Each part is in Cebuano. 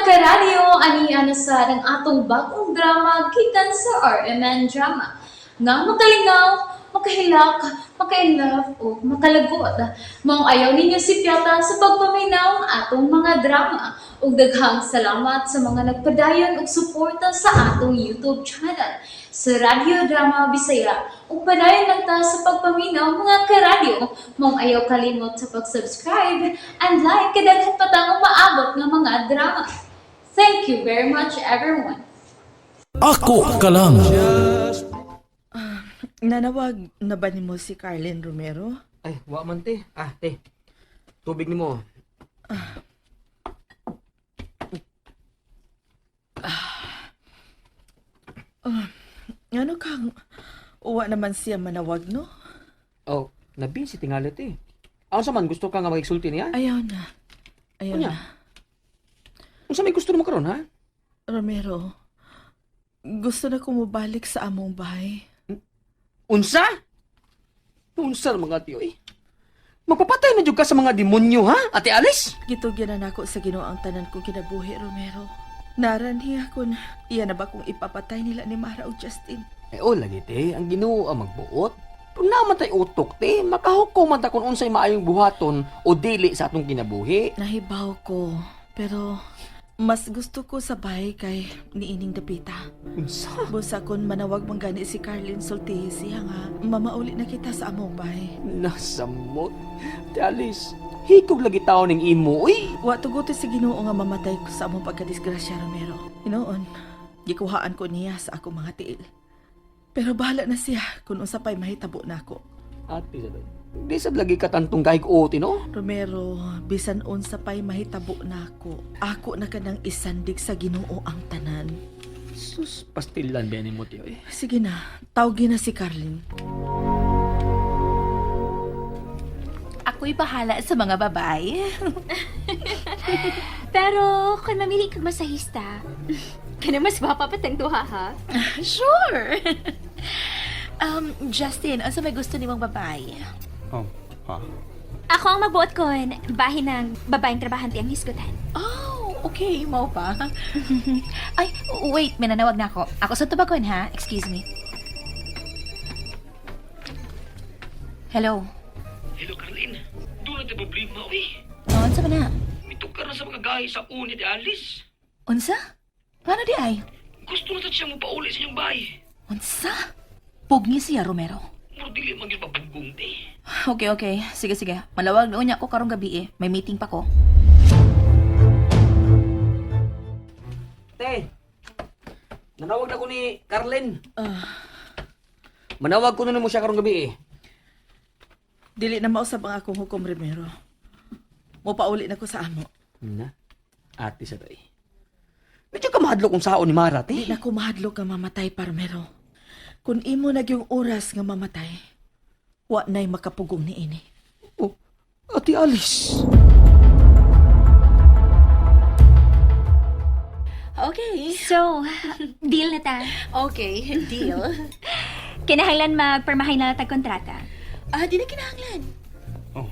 Karadyo, ani na sad ang atong bagong drama gikan sa RMN Drama. Nga makalingaw, makahilak, maka-inlove o makalagot. Maong ayaw ninyo sipyata sa pagpaminaw ang atong mga drama. Ug daghang salamat sa mga nagpadayon og suporta sa atong YouTube channel sa Radyo Drama Bisaya. Ug padayon lang ta sa pagpaminaw, mga karadyo. Maong ayaw kalimot sa pag-subscribe and like kay daghan pa tang umaabot nga mga drama. Thank you very much, everyone. Ako ka lang. Nanawag na ba nimo si Carlin, Romero? Ay, wa man, te. Ah, te. Tubig nimo. Ano kang uwa naman siya manawag, no? Oh, nabisi tingali, te. Ako sa man gusto ka nga magigsulti niya? Ayaw na. Ayaw Unya? na. Unsa may gusto nimo karon, ha? Romero, gusto na kumubalik sa among bahay. Unsa? Unsa mga tiyo eh? Magpapatay na jud ka sa mga demonyo, ha? Ate Alice? Gitugyan na nako sa Ginoo ang tanan kong kinabuhi, Romero. Naranhi ako na iya na ba kung ipapatay nila ni Mara o Justin? Eh, oh, lagi, te. Ang Ginoo ang magbuot. Kung naman tay utok, te, makahukom man ta kung unsay maayong buhaton o dili sa atong kinabuhi. Nahibaw ko, pero mas gusto ko sa bahay kay niining dapita. Unsa? Busa kon manawag man gani si Carlin, sultihi siya nga mamauli na kita sa among bahay. Nasamot. Ate Alice, hikog lagi tao ning imo, uy. Wa tuguti si Ginoo nga mamatay ko sa among pagkadisgrasya, Romero. Hinoon, gikuhaan ko niya sa akong mga tiil. Pero bahala na siya kung unsa pa'y mahitabo nako. Ate, sabi, di sab lagi ka tantong gahig uti, no? Romero, bisan unsa pa'y mahitabo nako, ako na kanang isandig sa Ginoo ang tanan. Sus, pastilan ba mo, tiyo, eh. Sige na, tawgin na si Carlin. Ako'y bahala sa mga babae. Pero kung mamili kag masahista, kana mas gwapa pa tang duha, ha? Sure! Justin, ano may gusto nimong babae? Oh, ha? Ako ang magbuot kon, bahin ng babaeng trabahante ang hisgutan. Oh, okay. Mau pa. Ay, wait. May nanawag na ako. Ako sa tubagon, ha? Excuse me. Hello. Hello, Carlin. Doon na problema, uy. Oh, unsa ba na? Mitukar na sa mga gahi sa uni ni Alice. Unsa? Paano di ay? Gusto na sa siya mo pauli sa inyong bahay. Unsa? Pugni siya, Romero. Muro dili man gyud mabugong, te. Okay, okay. Sige, sige. Malawag na unya ko karong gabi eh. May meeting pa ko. Te, nanawag na ko ni Carlin. Manawag ko na mo siya karong gabi eh. Dili na mausab ang akong hukom, Romero. Mopauli na ko sa amo. Na, ate sa tay. Medyo ka mahadlok kung saon ni Mara, te. Di na ko mahadlok nga mamatay pa, Romero. Kung imo na yung oras nga mamatay, wa na'y makapugong ni ini. Oh, Ate Alice. Okay. So, deal na ta. Okay, deal. Kinahanglan magpermahay na tag kontrata. Ah, di na kinahanglan. Oh,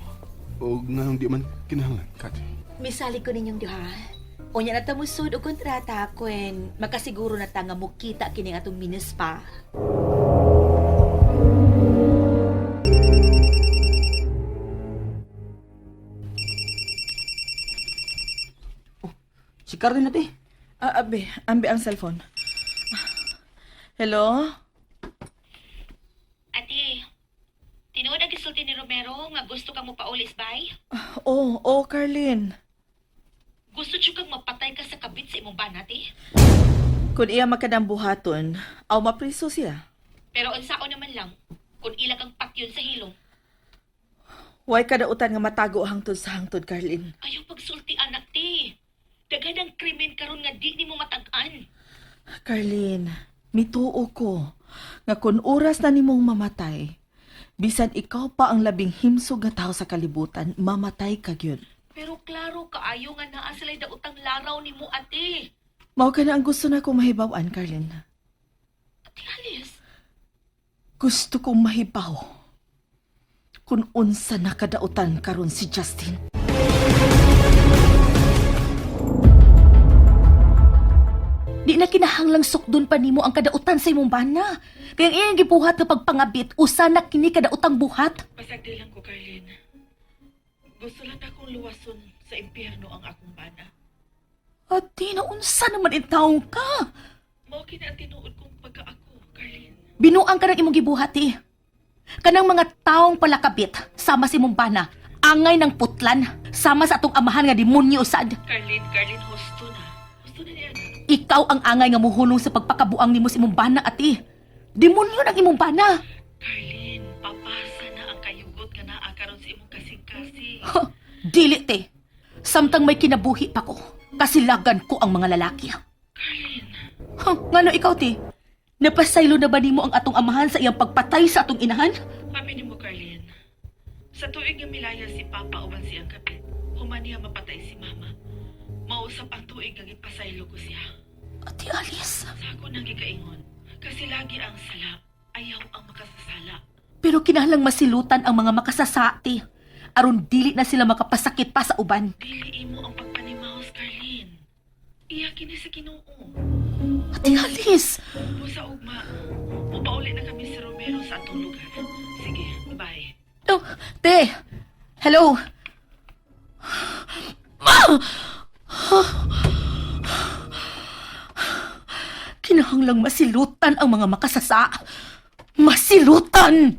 og nga di man kinahanglan, Kati. Misalig ko ninyong duha. Unya na ta musud og kontrata kwen makasiguro na ta nga mukita kini atong minispa. Si Carlin na, te. Ah, abe, ambi ang cellphone. Hello? Ate, tinuod ang gisulti ni Romero nga gusto kang mopaulis bay? Oh, oh, Carlin. Gusto jud kang mapatay ka sa kabit sa imong bana, ate? Kung iya makadang buhaton, aw mapriso siya. Pero unsaon naman lang kung ila kang patyon sa hilong. Way kadautan nga matago hangtod sa hangtod, Carlin. Ayaw pagsulti anak, te. Daghan ang krimen karon nga di nimo matag-an. Carlin, mituo ko nga kung oras na nimong mamatay, bisan ikaw pa ang labing himsog nga tao sa kalibutan, mamatay ka gyud. Pero klaro kaayo nga naa sila'y daotang laraw nimo, ate. Mao ka na ang gusto na kong mahibaw-an, Carlin. Ate Alice, Gusto kong mahibaw kung unsa nakadautan karon si Justin. na kinahanglang sukdon pa nimo ang kadautan sa imong bana. Kaya ang iyang gibuhat nga pagpangabit, usa na kini kadaotang buhat. Pasagdi lang ko, Carlene. Gusto lang akong luwason sa impyerno ang akong bana. Ate, naunsa naman intawong ka? Mao kini ang tinuod kong pagkaako, Carlene. Binuang ka ng imong gibuhat eh. Kanang mga taong palakabit, sama si imong bana, angay ng putlan, sama sa atong amahan nga demonyo sad. Carlene, Carlene, husto na. Husto na niya. Ikaw ang angay nga muhulong sa pagpakabuang nimo sa imong bana, ate. Demonyo ng imong bana. Carlene, papasa na ang kayugot nga naa karon sa imong kasing-kasing. Ha, dili te. Samtang may kinabuhi pa ko, kasilagan ko ang mga lalaki. Carlene, Ha, ngano ikaw te? Napasaylo na ba nimo ang atong amahan sa iyang pagpatay sa atong inahan? Pabi nimo, Carlene. Sa tuig nga milaya si Papa uban siyang kapit, human niya mapatay si Mama. Mausap ang tuig nga gipasaylo ko siya. Ate Alice. Sa ako nang gikaingon, kasi lagi ang sala, ayaw ang makasasala. Pero kinahanglang masilutan ang mga makasasati. Aron dili na sila makapasakit pa sa uban. Dili imo ang pagpanimaos, Carlene. Iya kini sa Ginoo. Ate Alice! Busa ugma, mupauli na kami sa Romero sa atong lugar. Sige, bye. Oh, te! Hello! Ma! Kinahanglang masilutan ang mga makasasa. Masilutan!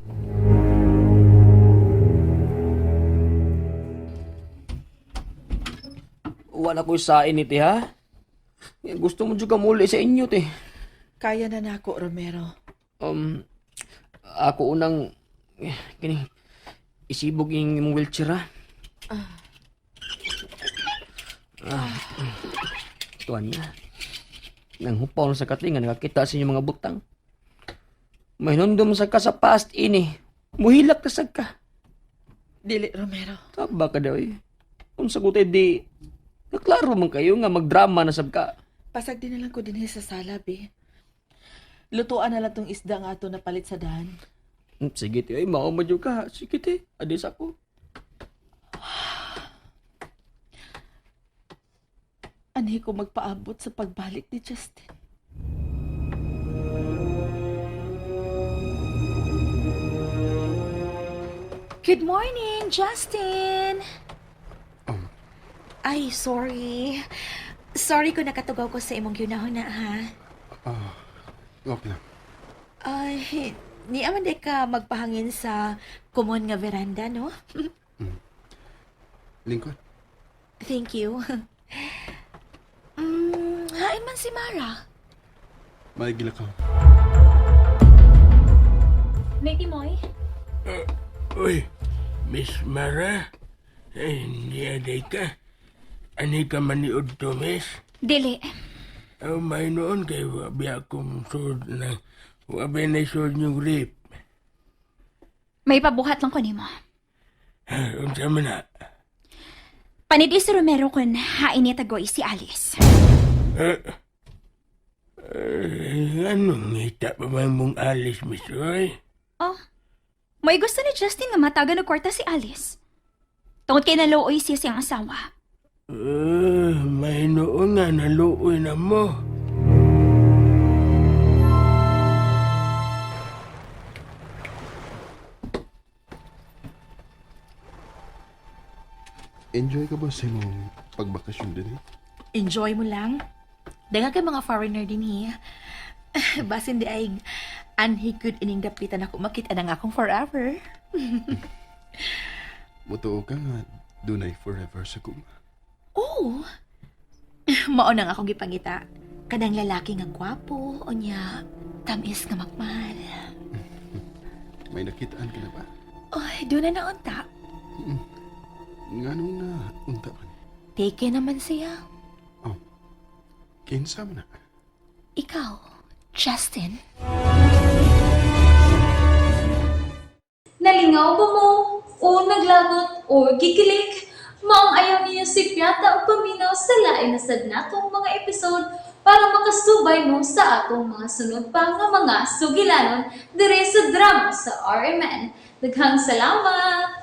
Wala ko sa ini te ha. Gusto mo juga muli sa inyo te. Kaya na nako, Romero. Ako unang eh, kini isibog yung imong wheelchair ha. Ah. Tuan niya. Nang hupaw na sa katlingan, nakakita sa inyong mga butang. Mahinundom sa ka sa past ini. Muhilak ka sa ka. Dili, Romero. Taba ka daw eh. Unsa ko tayo di... Naklaro man kayo nga magdrama na sab ka. Pasag din na lang ko dinhi sa sala, be. Lutuan na lang tong isda nga ato napalit sa dahan. Sige te, ay mao man jud ka. Sige te, adis ako. Anhi ko magpaabot sa pagbalik ni Justin. Good morning, Justin! Ay, sorry. Sorry kung nakatugaw ko sa imong yunahon na, ha? Ah, okay lang. Ay, ni aman di ka magpahangin sa kumon nga veranda, no? Lingkod. Thank you. Hain man si Mara. May gilakaw. May Timoy? Uy, Miss Mara, eh, niyaday ka. Ani ka maniod to, miss? Dili. Oh, may noon kay wabi akong sud na wabi na sud yung rape. May pabuhat lang ko nimo. Unsa man na? Panid si Romero kun hain niya tagoy si Alice. Eh, eh, anong ngita pa man mong alis, miss, oy? Oh, may gusto ni Justin nga matagan og kwarta si Alice. Tungod kay naluoy siya siyang asawa. Eh, may noon nga naluoy na mo. Enjoy ka ba sa imong pagbakasyon din eh? Enjoy mo lang. Daga kay mga foreigner din eh. Basin di ay anhi good ining dapitan ako makita na nga akong forever. Mutuo ka nga, dunay forever sa kuma. Oo. Mao na nga akong gipangita. Kanang lalaki nga gwapo, o niya, tamis nga magmahal. May nakitaan ka na ba? Ay, doon na naunta. Nga nung na unta man. Take naman siya. Oh, kinsa man na. Ikaw, Justin. Nalingaw ba mo? O naglagot o gikilig? Maong ayaw niyo si Piata o paminaw sa lain na sad natong mga episode para makasubay mo sa atong mga sunod pa nga mga sugilanon dire sa drama sa RMN. Daghang salamat!